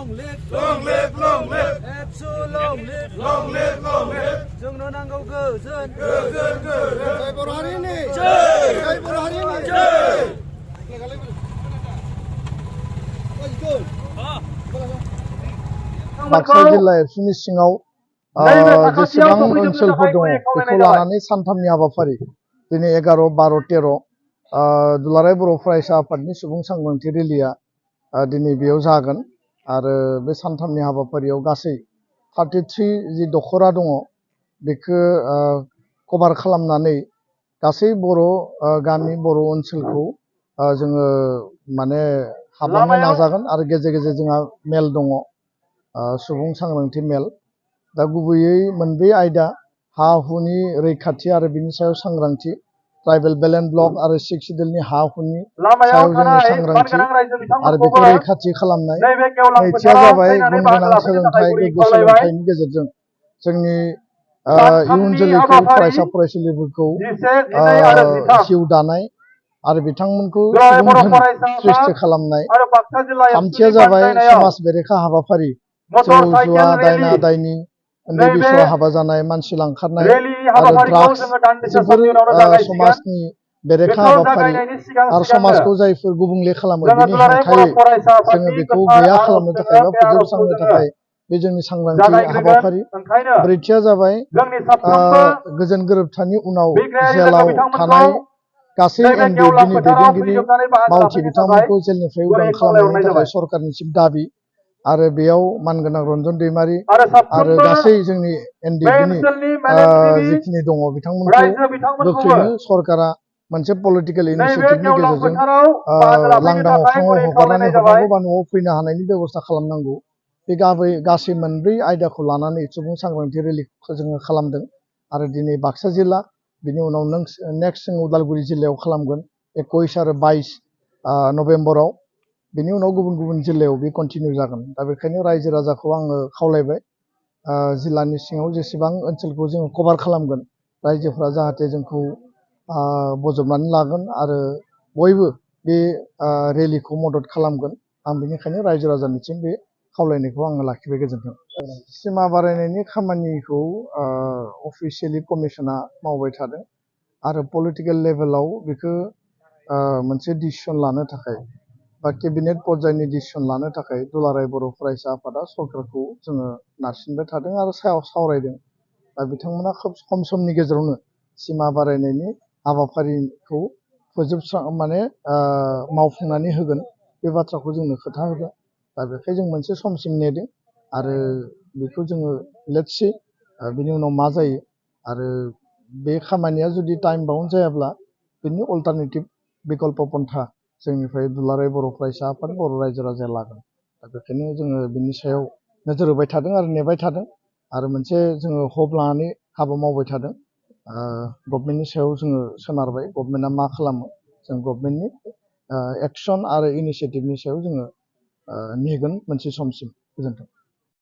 Long live, long live. Absolute long live. Long live, long live. जोंनो नांगौ गोजोन. गोजोन, गोजोन. जय बर' हारिनि. जय. जय बर' हारिनि. जय. बाक्सा जिल्ला एबसुनि सिङाव जेसेबां ओनसोलफोर दङ बेखौ लानानै सानथामनि हाबाफारि दिनै 11, 12, 13 दुलाराय बर' फरायसा आफादनि सुबुं सांग्रांथि रेलिया दिनै बेयाव जागोन आरो बे सानथामनि हाबाफारियाव गासै 33 जि दख'रा दङ बेखौ कभार खालामनानै गासै बर' गामि बर' ओनसोलखौ जोङो माने हाबलांनो नाजागोन आरो गेजेर गेजेर जोंहा मेल दङ सुबुं सांग्रांथि मेल दा गुबैयै मोनब्रै आयदा हा हुनि रैखाथि आरो बिनि सायाव सांग्रांथि ट्राइबेल बेलेन्स ब्लक आरो 6 सिडिउलनि हा हुनि सायाव जोंनि सांग्रांथि आरो बेखौ रैखाथि खालामनाय नैथिया जाबाय गुन गोनां सोलोंथाइ गोग्गो सोलोंथाइनि गेजेरजों जोंनि इयुन जोलैखौ फरायसा फरायसुलिफोरखौ जिउ दानाय आरो बिथांमोनखौ सुबुं धोन सृष्टि खालामनाय थामथिया जाबाय समाज बेरेखा हाबाफारि जौ जुवा दायना दायनि उन्दै बैसोआव हाबा जानाय मानसि लांखारनाय आरो ड्राग्स बेफोर समाजनि बेरेखा हाबाफारि आरो समाजखौ जायफोर गुबुंले खालामो बेनि हेंथायै जोङो बेखौ गैया खालामनो थाखाय बा फोजोबस्रांनो थाखाय बे जोंनि सांग्रांथि हाबाफारि ब्रैथिया जाबाय गोजोन गोरोबथानि उनाव जेलाव थानाय गासै एमडि बिनि दैदेनगिरि मावथि बिथांमोनखौ जेलनिफ्राय उदां खालामनायनि थाखाय सरकारनिसिम दाबि आरो बेयाव मानगोनां रन्जन दैमारि आरो गासै जोंनि एनडिबिनि जिखिनि दङ बिथांमोनखौ गोख्रैनो सरकारा मोनसे पलिटिकेल इनिसिएटिभनि गेजेरजों लांदां अख्राङाव हगारनानै हरनांगौ बा न'आव फैनो हानायनि बेब'स्था खालामनांगौ बे गासै मोनब्रै आयदाखौ लानानै सुबुं सांग्रांथि रेलिखौ जोङो खालामदों आरो दिनै बाक्सा जिल्ला बिनि उनाव नेक्स्ट जों उदालगुरि जिल्लायाव खालामगोन 21 आरो 22 नभेम्बराव बिनि उनाव गुबुन गुबुन जिल्लायाव बे कन्टिनिउ जागोन दा बेखायनो रायजो राजाखौ आङो खावलायबाय जिल्लानि सिङाव जेसेबां ओनसोलखौ जोङो कभार खालामगोन रायजोफ्रा जाहाथे जोंखौ बजबनानै लागोन आरो बयबो बे रेलिखौ मदद खालामगोन आं बेनिखायनो रायजो राजानिसिम बे खावलायनायखौ आङो लाखिबाय गोजोन्थों सिमा बारायनायनि खामानिखौ अफिसियेलि कमिसना मावबाय थादों आरो पलिटिकेल लेभेलाव बेखौ मोनसे डिसिसन लानो थाखाय बा केबिनेट पर्यायनि डिसिसन लानो थाखाय दुलाराय बर' फरायसा आफादा सरकारखौ जोङो नारसिनबाय थादों आरो सावरायदों दा बिथांमोना खोब खम समनि गेजेरावनो सिमा बारायनायनि हाबाफारिखौ मावफुंनानै होगोन बे बाथ्राखौ जोंनो खोथा होदों दा बेखायनो जों मोनसे समसिम नेदों आरो बेखौ जोङो लेट्स बिनि उनाव मा जायो आरो बे खामानिया जुदि टाइम बाउन्ड जायाब्ला बिनि अल्टारनेटिभ बिकल्प पन्था जोंनिफ्राय दुलाराय बर' फरायसा आफाद बर' रायजो राजाया लागोन दा बेखायनो जोङो बिनि सायाव नोजोर होबाय थादों आरो नेबाय थादों आरो मोनसे जोङो हप लानानै हाबा मावबाय थादों गभर्नमेन्टनि सायाव जोङो सोनारबाय गभर्नमेन्टआ मा खालामो जों गभर्नमेन्टनि एक्सन आरो इनिसियेटिभनि सायाव जोङो नेगोन मोनसे समसिम गोजोन्थों